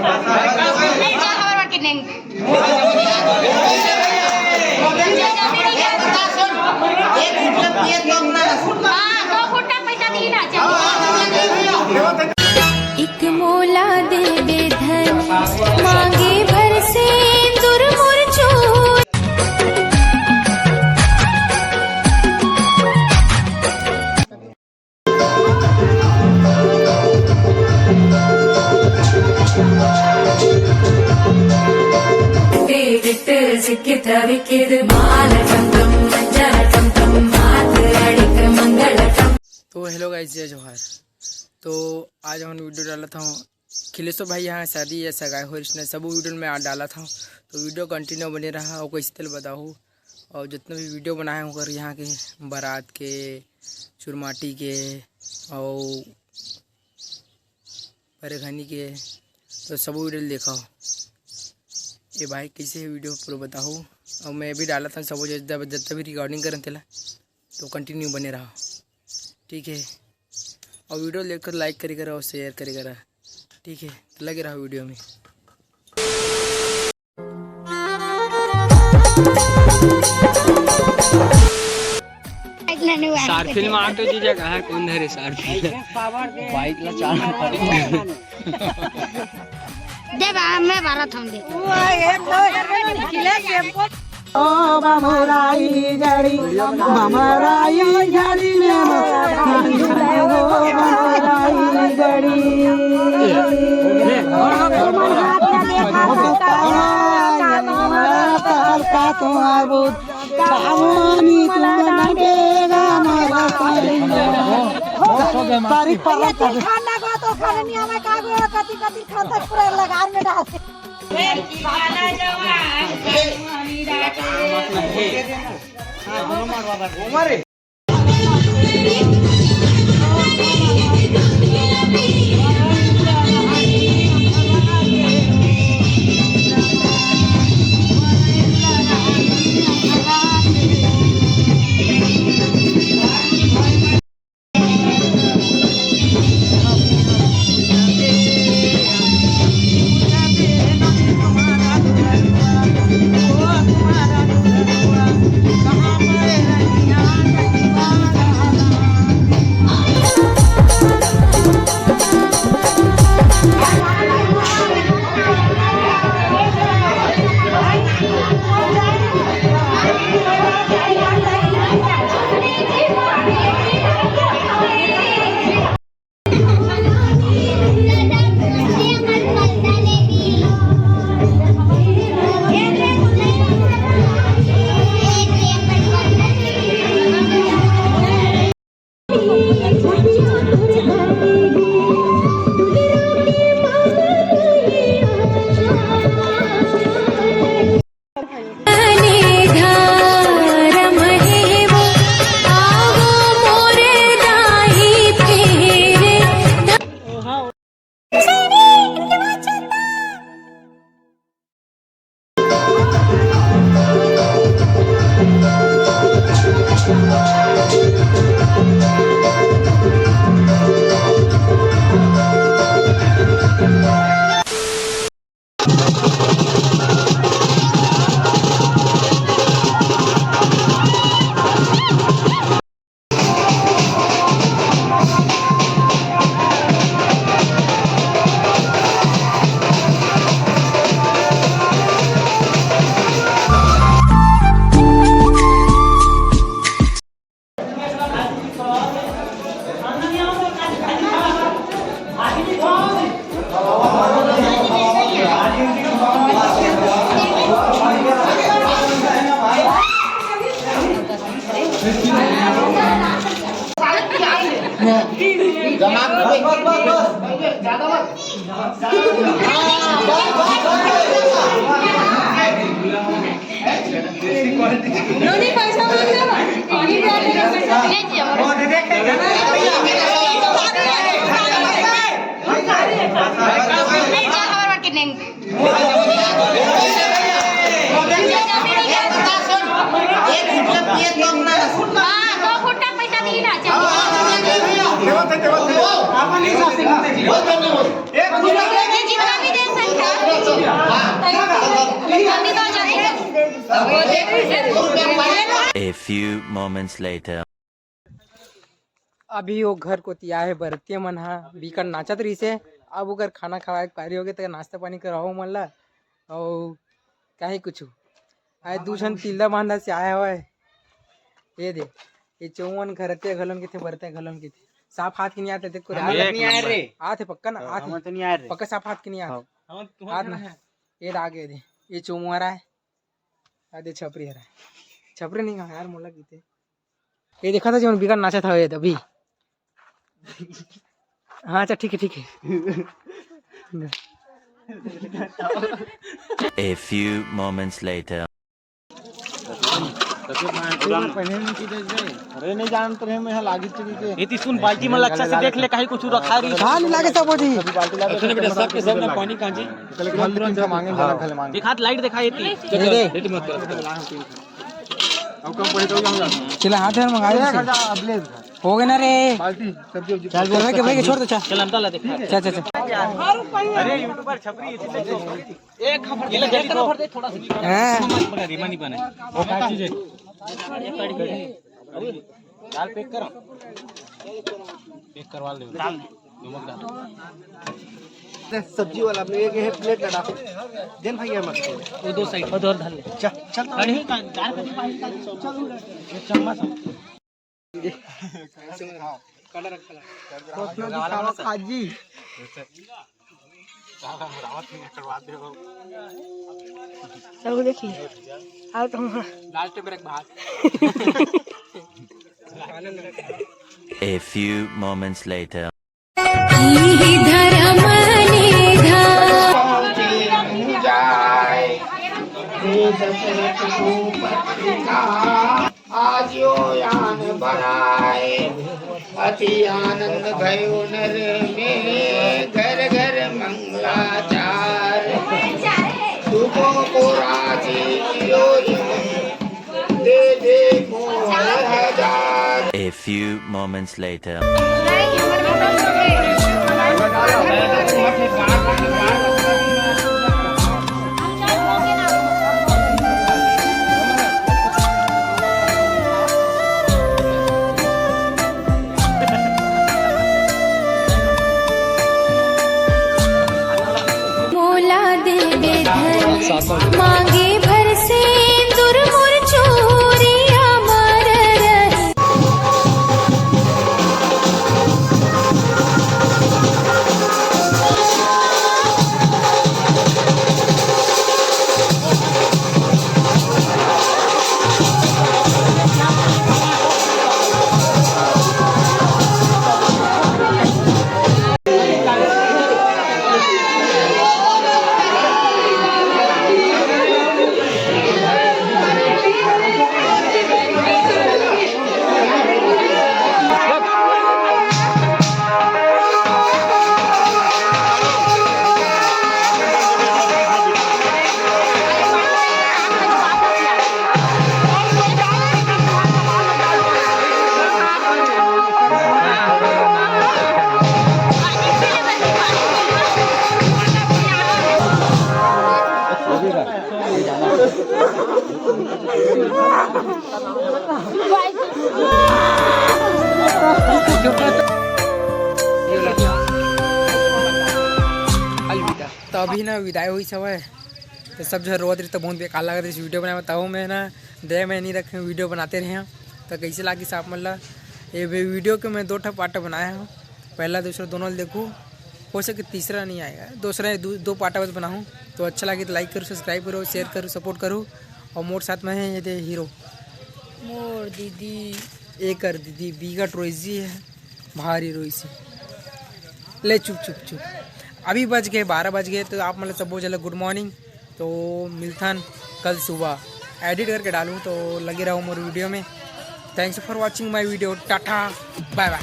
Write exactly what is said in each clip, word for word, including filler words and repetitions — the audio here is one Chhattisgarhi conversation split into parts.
नहीं, चल, हमारे बात की नहीं। हाँ, दो फुट तक पैसा दी ना, चल। एक मोला देबे धन, मांगे भर सेंदुर मोर चोर। तो हेलो गाइस, जय जोहार। तो आज हम वीडियो डालत हूँ, खिलेश्वर भाई यहाँ शादी या सगाई हो रिश्ते सब वीडियो में आ डालत हूँ। तो वीडियो कंटिन्यू बने रहा और कैसे तेल बताहू। और जितना भी वीडियो बनाए होकर यहाँ के बारात के, चुरमाटी के और परेशानी के, तो सबो वीडियो ल देखव। ये भाई कैसे है वीडियो पूरा बताहू। और मैं भी डालत हूँ सबो जब जब भी रिकॉर्डिंग करन तेला, तो कंटिन्यू बने रहा, ठीक है। और वीडियो लेकर लाइक करे करा और शेयर करे करा, ठीक है। तो लगे रहा वीडियो में। सारफिल मार तो जीजा, कहाँ कौन धरे सारफिल? बाइक ला चालू कर। दे बा, मैं मारत हूँ, दे। ओ बमराई जड़ी, बमराई जड़ी में बमराई जड़ी। पानी तुमन बेगा मारा पानी। तारीख पर खाना को तो खाने नहीं आवे, का गो कति कति खाता पूरा लगान में डाल। A few moments later. अभी वो घर कोती आए हे, बरतिया मन हा बिकट नाचत रहिसे। अब ओकर खाना खवाए के पारी होगे, त नाश्ता पानी कराओ मन ला। अउ काहे कुछु आए, दू झन तिल्दा बांधा से आए हवय। ये दे, ये चौवन घरतिया घलोन किथे, बरतिया घलोन किथे। साफ हाथ के नहीं आते, देख को हमन आते। नहीं आए रे। आते पक्का ना, हाँ, आते। हमन तो नहीं आए रे। पक्का साफ हाथ के नहीं आते। हाँ। हाथ ना। ये आगे दे, ये चौमुहर आए। आ दे छपरी हरा। छपरी नहीं कहा यार, मोला किथे। ये देखा था जो बिगड़ नाचा था ये अभी। हाँ, अच्छा, ठीक है, ठीक है। A few moments later. अरे नहीं जानत रहे मैं, यहाँ लागी चुकी के। ये तिसुन बाल्टी मन ला अच्छा से देख ले, कहीं कुछ रखा रही। हाँ, नहीं लागे सब होती। बाल्टी ला दे। सबके सब में पानी कांजी। कल के हम तुरंत मांगे, हाँ। कल मांगे। दिखा, लाइट दिखा ये ती। ये दे। लेट मत कर। अब कम पैसे हो जाऊंगा। चला, हाथ में मंगा दे। अब ले। हो गए ना रे। बाल्टी, सब्जी उब्जी। चल, भाई के, भाई के छोड़ दे, चल। चल, अंदर ला दे। चल, चल, चल। अरे, यूट्यूबर छपरी, इसी से एक खबर दे, एक खबर दे, थोड़ा सा। हाँ। मत पकड़, रीमा नहीं बने। वो क्या चीज है? दाल पैक करो। पैक करवा ले। दाल। नमक डाल। सब्जी वाला में एक, एक प्लेट लगा। देन भाई, ये मत। वो दो साइड, वो दो धर ले। चल, चल। अरे, दाल का चम्मच। चलो देखिए, आओ तो हम लास्ट ब्रेक बाहर। A few moments later. इही धरम निधान। जाय हे दशरथ को पत्रिका, आज्यो यान बनाय। अति आनंद भयो नर में, घर घर मंगलाचार। दुखों को राजी कियो, दे दे मोह हजार। A few moments later. मोला देबे धन, मांगे भर सिंदूर मोर चूड़िया मार रहे। अलविदा। तो अभी ना विदाई होइस हवय, तो सब झन रोवत रहिस, तो बहुत बेकार लागत रहिस वीडियो बनाए में। तहु में ना दया में नहीं रखे, वीडियो बनाते रहे हैं। तो कैसे लागिस आप मन ला ये भी वीडियो के मैं दो ठा पार्ट बनाया हूँ, पहला दूसरा दोनों ल देखू, हो सके तीसरा नहीं आएगा, दूसरा दो, दो पार्ट बस बनाहूँ। तो अच्छा लागे तो लाइक करो, सब्सक्राइब करो, शेयर करो, सपोर्ट करो। और मोर साथ में है ये दे हीरो, मोर दीदी, एकर दीदी बिकट रोइस हे, भारी रोइस हे। ले चुप चुप चुप, अभी बज गए, बारह बज गए। तो आप मतलब सबो चलो गुड मॉर्निंग। तो मिलथन कल सुबह, एडिट करके डालूँ, तो लगे रहो मोर वीडियो में। Thanks for watching my video, tata, bye bye.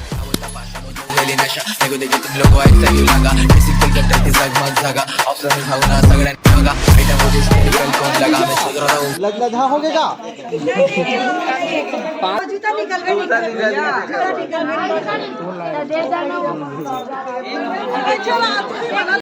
लग लग हाँ हो गया। जूता निकल गया, निकल गया।